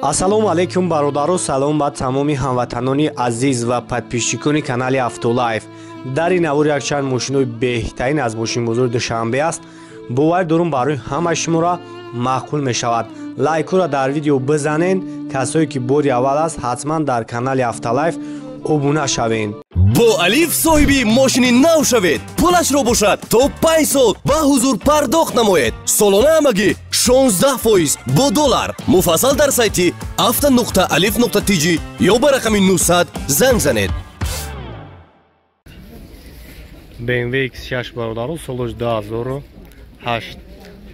Ассалому алайкум бародаро, салом ба тамоми ҳамватанони азиз ва подписчикони канали Автолайф. Дар ин навор якчанд мошинои беҳтарин аз мошинбозори Душанбе аст. Бовар дорум барои ҳамаи шуморо маъқул мешавад. Лайкура дар видео бизанен, касое ки бори аввал аст ҳатман дар канали Автолайф обуна шавен. Бо Алиф соҳиби мошини нав шавед. Пулашро бошад то 5 сол ба ҳузур пардохт намоед. Солона ҳамагӣ 16% бо доллар. Муфассал дар сайти auto.alif.tj ё ба рақами 900 занг занед. BMW X6 бародаро, солаш 2008,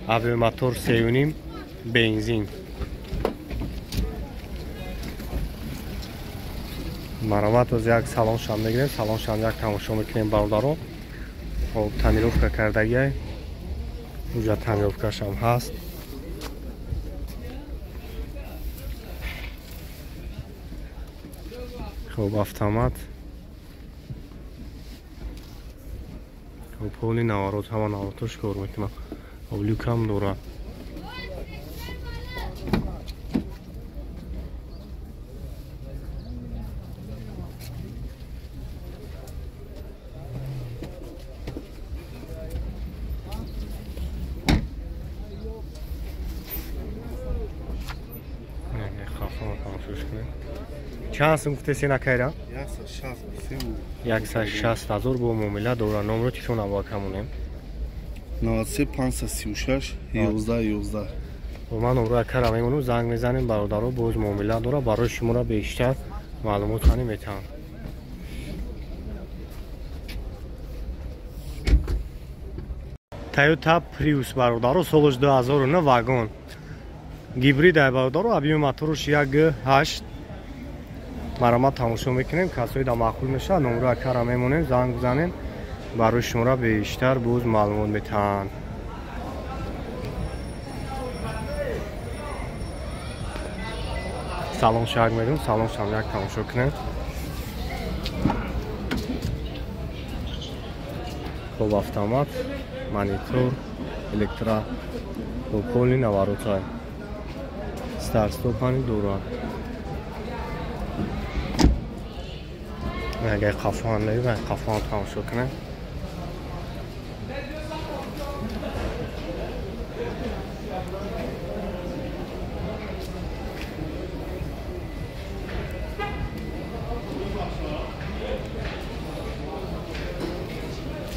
авиамотор 3.5, бензин. Маромат аз як салон шам мегирем, салон шам як тамошо мекунем бародаро. Хоб тонировка кардагиай. Уҷа тонировкашам ҳаст. Хоб автомат. Хоб поли наворот, ҳама наворотош кор мекунад. Хоб люкам дорад. Чанд сум гуфтеси накайра? 160 ҳазор бо муомила дора. Номро телефон аввал камонем. 93 536 11 11. Ман номро акара мемонам, занг мезанем бародаро, боз муомила дора, барои шуморо бештар маълумот ҳани метаҳам. Toyota Prius бародаро, солаш 2009, вагон. Гибрид ай бародаро, объеми мотораш 1.8. Маромат тамошо мекунем, касое да маъқул мешавад, номро акара мемонем, занг бизанем, барои шуморо бештар боз маълумот метаҳанд. Салон шак мегирем, салон шам як тамошо кунем. Хоб автомат, монитор, электро, поли наворотай, старт-стопани дорад. Агар қафоам мебинем, қафоам тамошо кунем.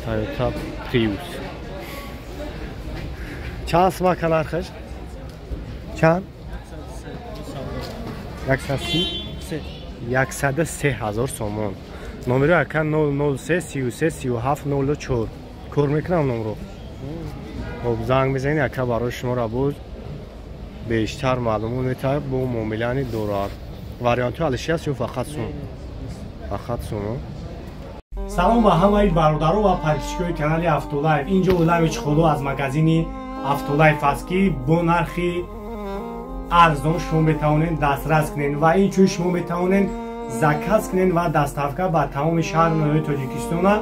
Toyota Prius. Чанд сум ака нархаш? Чанд? 103 ҳазор сомон. Номери ака 003 33 37 04. Кор мекунам номро. Хоб занг мезанед, ака барои шуморо боз бештар маълумот метаҳад, бо муомилани дорад. Вариантҳо алиши аст ё фақат сум? Фақат сум. Салом ба ҳамаи бародаро ва подписчикои канали Автолайф. Инҷо олами чиқоло аз магазини Автолайф аст, ки бо нархи арзон шумо метавонед дастрас кунед ва инчунин шумо метавонед заказ кунед ва доставка ба тамоми шаҳру ноҳияи Тоҷикистона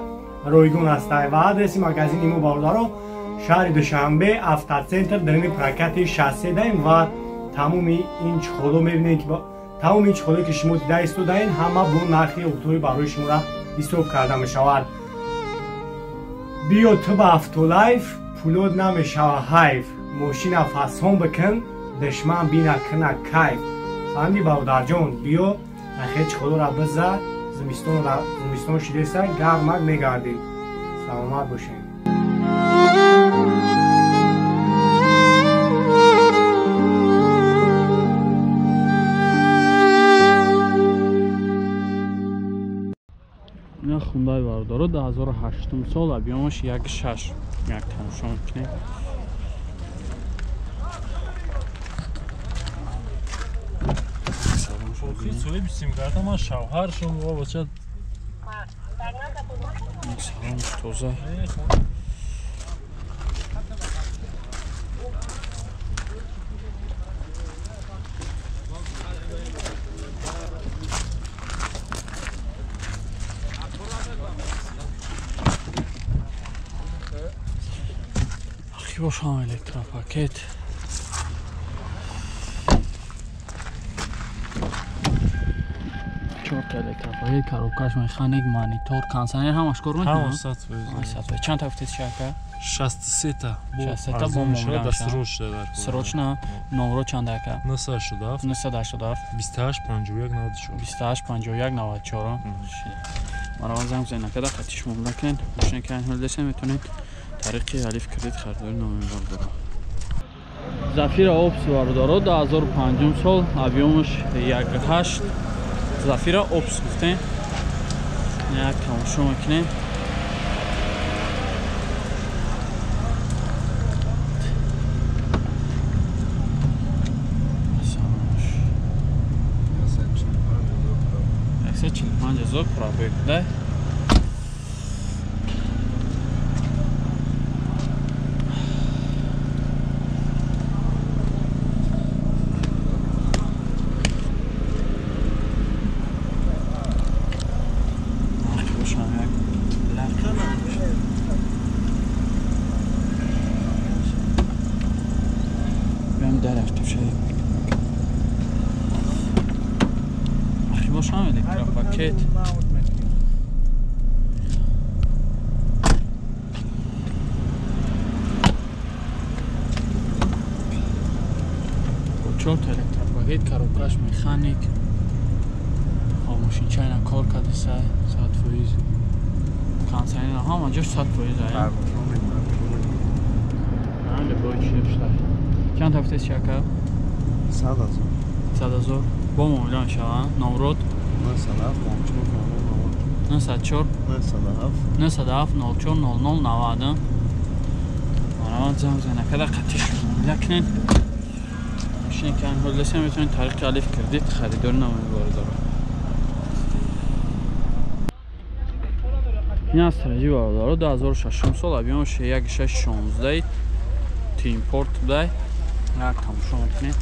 ройгон аст. Ва адреси магазини мо бародаро шаҳри Душанбе, Автоцентр, дарини прокати 63 даем ва тамоми ин чиқоло мебинед, ки тамоми ин чиқолое ки шумо дида истодаед, ҳама бо нархи оптовӣ барои шуморо ҳисоб карда мешавад. Биё ту ба Автолайф, пулот намешава ҳайф, мошина фасон бикун, душман бина кина кайф. Фаҳмидӣ бародарҷон, биё нахе чиқолоро биза, зимистон шидеса, гармак мегардӣ. Саломат бошед. Хундай бародаро 2008 сол, объемаш 1.6. Як тамошо мекунем. Салон тоза. Бошам электропакет. Чорта электропакет, коробкаш механик, монитор, кондиционер ҳамаш кор мекунад? Ҳамаш 100%. 100%. Чанд та гуфтед шака? 63 та. 63 та бо муомила срочно. Срочно. Номро чанд ака? 987 987 28 51 94. 28 51 94. Мараван занг бизанед акада қатиш муомила кунед. Мошина ки ҳол десен метавонед тариқи Алиф кредит харидорӣ намоед бародаро. Зафира Опс бародаро 2005 сол, объёмаш 1.8. Зафира Опс гуфтем. Як тамошо мекунем. Сад 45 000 пробег да? Электропакет. Чорта электропакет, коробкаш механик. Мошинчайна кор кардаса 100%. Кондиционер ҳама ҷош 100% ай. Ҳама бой чи дошта. Чанд ҳафтаст чака? 100 000. 100 000. Бо муомила мешава. Номрод 904 907 04 00 90. Мараван занг бизанед акада қатиш муомила кунед. Мошине ки ҳол десен метавонед тариқи Алиф кредит харидорӣ намоед бародаро. Ин аз тараҷи бародаро 2006 сол, объёмаш 1.6 16 Тимпорт будай. Як тамошо мекунед.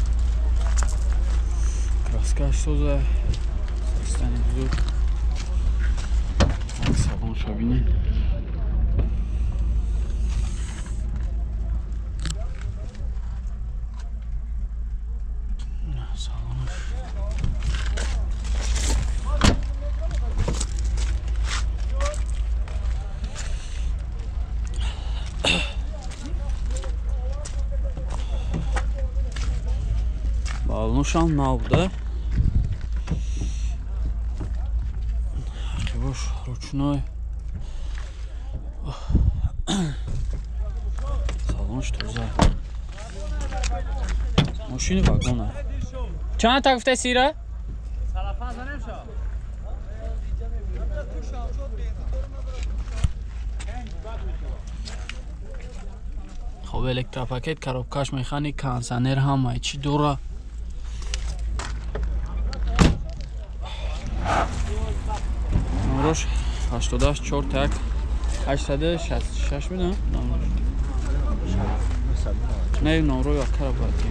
Краскаш соза. Стани бузург. Як салонша бинед. Салонаш. Балонушам нав буда. Бош ручной. Салонш тоза. Мошини вагона. Чанд та гуфте сира? Хоб электропакет, коробкаш механик, кондиционер ҳама чӣ дора. Номрош 88 4 так 866 буд, номрош. Не, номро якара бояд ки.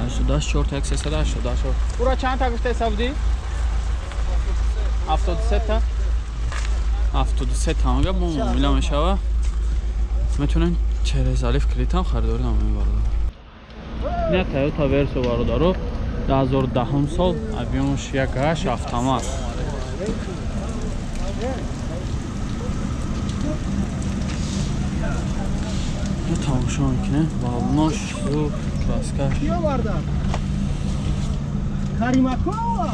88 4 так 388. Ура чанд та гуфте ҳисоб будӣ? 73 та. 73 та мега бо муомила мешава. Метавонед через Алиф кредит ҳам харидорӣ намоед бародаро. Не, Toyota Verso бародаро 2010 сол, объёмаш 1.8 автомат. Тамошо мекунем. Балонош, зур, краскаш. Каримакова.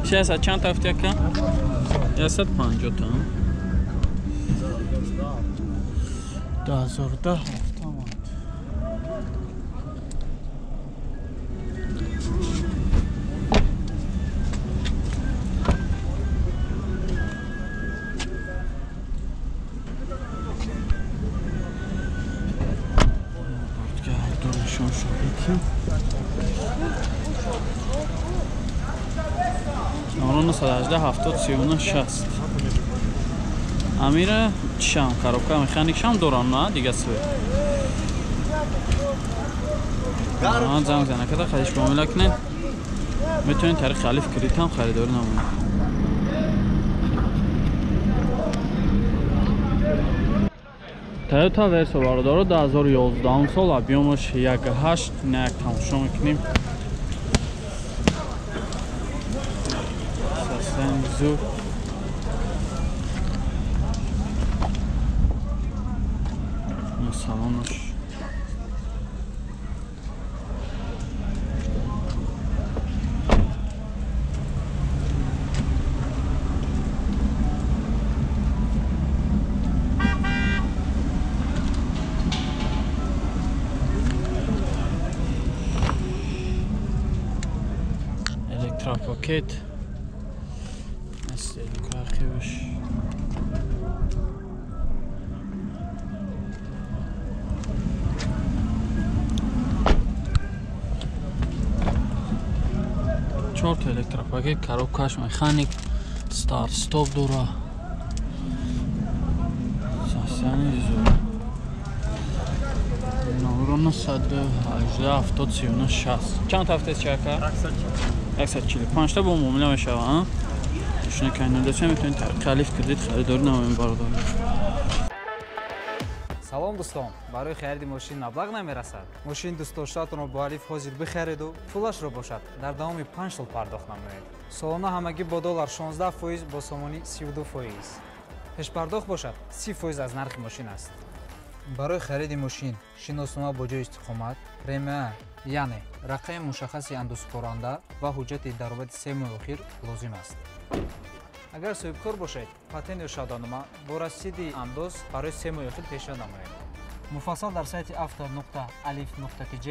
Шеса чанд та гуфти ака? 150 та. 2010 автомат. Нишон шуд. 918 70 39 60. Амира чишам коробка механикшам дорам на дига свет. Занг зана када хариш муомила кунед. Метавонед тариқи Алиф кредит ҳам харидорӣ намоед. Toyota Verso бародаро 2011 сол объёмаш 1.8 на як тамошо мекунем. Состояние зур. Салонаш. Электропакет. Электроархивш. Чорта электропакет, коробкаш механик, старт стоп дора. Состояние зур. 918 70 39 60. Чанд ҳафтаст чака? 145 та бо муомила мешава, а? Шуна метавонед тариқи Алиф кредит харидорӣ намоед бародар. Салом дӯстон, барои хариди мошин маблағ намерасад. Мошини дӯстдоштаатонро бо Алиф ҳозир бихариду пулашро бошад дар давоми 5 сол пардохт намоед. Солона ҳамагӣ бо доллар 16%, бо сомонӣ 32%. Пешпардохт бошад 30% аз нархи мошин аст. Барои хариди мошин шиноснома бо ҷои истиқомат, РМА, яъне рақами мушаххаси андозсупоранда ва ҳуҷҷати даромади 3 моҳи охир лозим аст. Агар соҳибкор бошед, патент ё шаҳодатнома бо расиди андоз барои 3 моҳи охир пешниҳод намоед. Муфассал дар сайти auto.alif.tj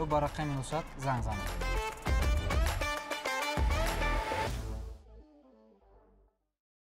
ё ба рақами 900 занг занед.